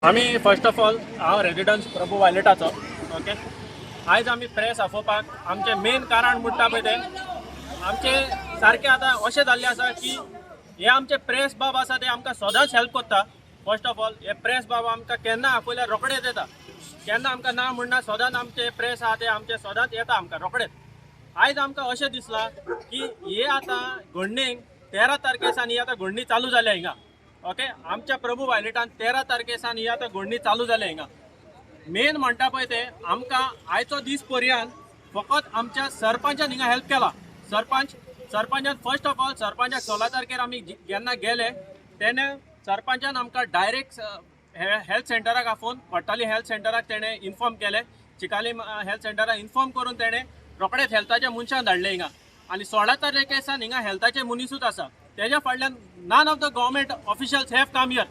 आमी first of all हांव residence Prabhu वायलेटाचो. Okay, आयज आमी प्रेस आफोवपाक आमचें मेन कारण म्हणटा पळय तें आमचे सारकें आतां अशें जाल्लें आसा की हे आमचे प्रेस बाब आसा ते आमकां सदांच हेल्प करता. फर्स्ट ऑफ ऑल हे प्रेस बाब आमकां केन्ना आफयल्यार रोखडेच येता, केन्ना आमकां ना म्हणना, सदांच आमचे प्रेस आहा ते आमचे सदांच येता आमकां रोखडेच. आयज आमकां अशें दिसलां की हे आतां घडणेक 13 तारखे सावन ही आतां घडणी चालू जाल्या हिंगा. ओके, आमच्या प्रभू वायलेटान 13 तारखे सावन ही आतां घडणी चालू जाल्या हिंगा. मेन म्हणटा पळय ते आमकां आयचो दीस पर्यंत फकत आमच्या सरपंचान हिंगा हेल्प केला. सरपंचान फर्स्ट ऑफ ऑल सरपंचाक 16 तारखेर आमी जेन्ना गेले तेन्ना सरपंचान आमकां डायरेक्ट हेल्थ सेंटराक आफोवन कोट्टाली हेल्थ सेंटराक तेणें इन्फॉर्म केलें. चिकाली हेल्थ सेंटराक इन्फॉर्म करून तेणें रोखडेच हेल्थाच्या मनशान धाडले हिंगा. आनी 16 तारखे सावन हिंगा हेल्थाचे मनीसूच आसा. तेज्या फाटल्यान none of the government officials have come here.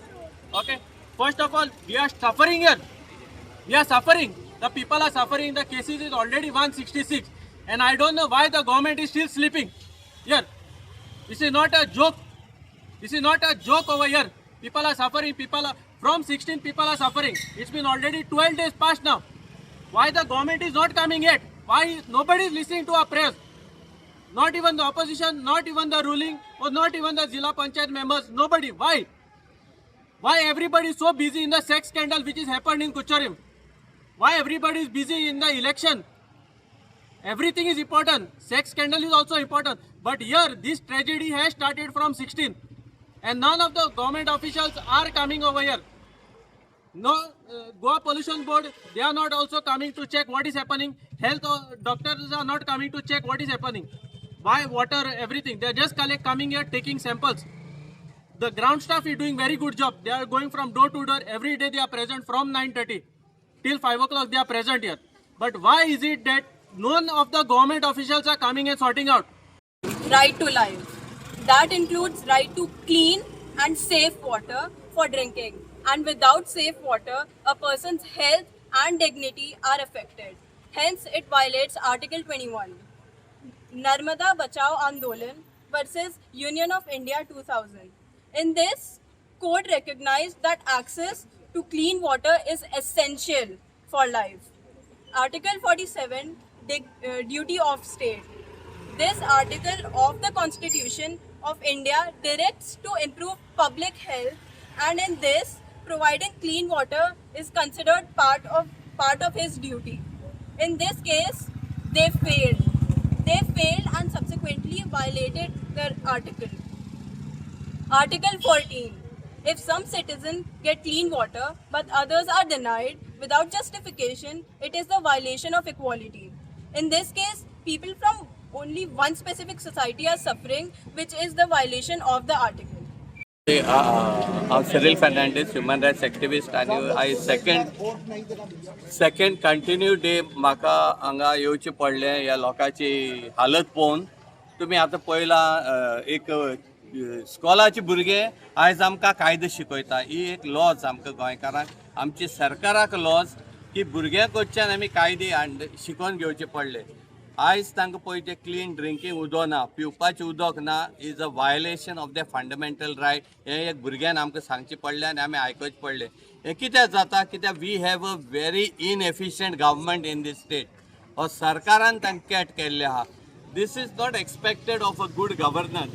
Okay, first of all we are suffering here. We are suffering. The people are suffering. The cases is already 166, and I don't know why the government is still sleeping here. This is not a joke. This is not a joke over here. People are suffering. People are from 16 people are suffering. It's been already 12 days past now. Why the government is not coming yet? Why nobody is listening to our prayers? Not even the opposition, not even the ruling, or not even the Zilla Panchayat members. Nobody. Why? Why everybody is so busy in the sex scandal which is happened in Curchorem? Why everybody is busy in the election? Everything is important. Sex scandal is also important. But here, this tragedy has started from 16, and none of the government officials are coming over here. No, Goa Pollution Board, they are not also coming to check what is happening. Health doctors are not coming to check what is happening. Why water, everything. They are just coming here, taking samples. The ground staff is doing very good job. They are going from door to door every day. They are present from 9:30 till 5 o'clock. They are present here. But why is it that none of the government officials are coming and sorting out? Right to life. That includes right to clean and safe water for drinking. And without safe water, a person's health and dignity are affected. Hence, it violates Article 21. Narmada Bachao Andolan versus Union of India 2000. In this, court recognized that access to clean water is essential for life. Article 47, Duty of State. This article of the Constitution of India directs to improve public health, and in this, providing clean water is considered part of his duty. In this case, they failed. They failed and subsequently violated the article. Article 14. If some citizens get clean water but others are denied without justification, it is the violation of equality. In this case, people from only one specific society are suffering, which is the violation of the article. हांव Cyril Fernandes, human rights activist, आनी आयज second continue day म्हाका हांगा येवचें पडलें ह्या लोकांची हालत पळोवन. तुमी आतां पळयलां, एक स्कॉलाचे भुरगे आयज आमकां कायदो शिकयता. ही एक लॉज आमकां गोंयकारांक, आमची सरकाराक लॉज की भुरग्यां कडच्यान आमी कायदे हाड शिकोवन घेवचे पडले. आयज तांकां पळय तें क्लीन ड्रिंकींग उदक ना, पिवपाचें उदक ना, is a violation of the fundamental right. हें एक भुरग्यान आमकां सांगचें पडलें आनी आमी आयकोचें पडलें. हें कित्याक जाता? कित्याक we have a very inefficient government in this state. हो सरकारान तांकां कॅट केल्लें आहा. This is not expected of a good governance.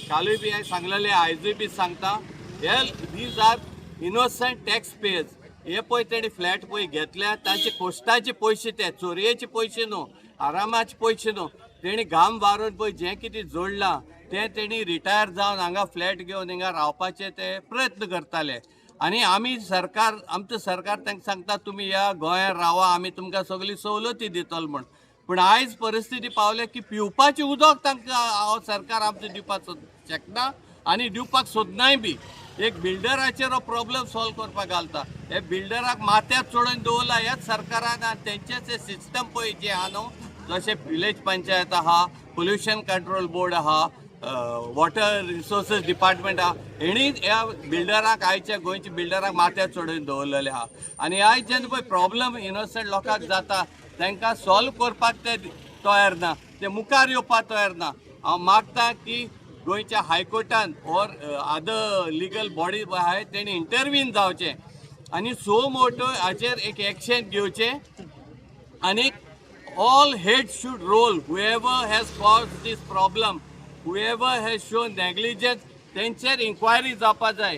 कालूय बी हांवें सांगलेलें, आयजूय बी सांगता, हे these are innocent tax payers. हे पळय तेणी फ्लॅट पळय घेतल्या, तांचे कोश्टाचे पयशे, ते चोरयेचे पयशे न्हू, आरामाचे पयशे न्हू. तेणी घाम वारून पळय जें कितें जोडलां तें तेणी रिटायर जावन हांगा फ्लॅट घेवन हिंगा रावपाचे ते प्रयत्न करताले. आनी आमी सरकार, आमचें सरकार तांकां सांगता, तुमी ह्या गोंयांत रावा, आमी तुमकां सगळी सवलती दितलो म्हूण. पूण आयज परिस्थिती पावल्या की पिवपाचें उदक तांकां हांव सरकार आमचें दिवपाक शकना आनी दिवपाक सोदनाय बी. एक बिल्डराचेर हो प्रॉब्लम सॉल्व करपाक घालता. हे बिल्डराक माथ्यार चडोवन दवरला ह्याच सरकारान आनी तेंचेच हे सिस्टम पळय जें आहा न्हू, जशें विलेज पंचायत आहा, पोल्युशन कंट्रोल बोर्ड आहा, वॉटर रिसोर्सीस डिपार्टमेंट आहा, हेणी ह्या बिल्डराक, आयच्या गोंयच्या बिल्डराक माथ्यार चडोवन दवरलेले आहा. आनी आयज जेन्ना पळय प्रॉब्लम इनोसंट लोकांक जाता, तांकां सॉल्व करपाक ते तयार ना, ते मुखार येवपाक तयार ना. हांव मागता की गोंयच्या हायकोर्टान or other legal body आहाय तेणी इंटरवीन जावचें. आनी सो मोटो हाचेर एक एक्शन घेवचें आनी all heads should roll. Whoever has caused this problem, whoever has shown negligence, तेंचेर इन्क्वायरी जावपा जाय.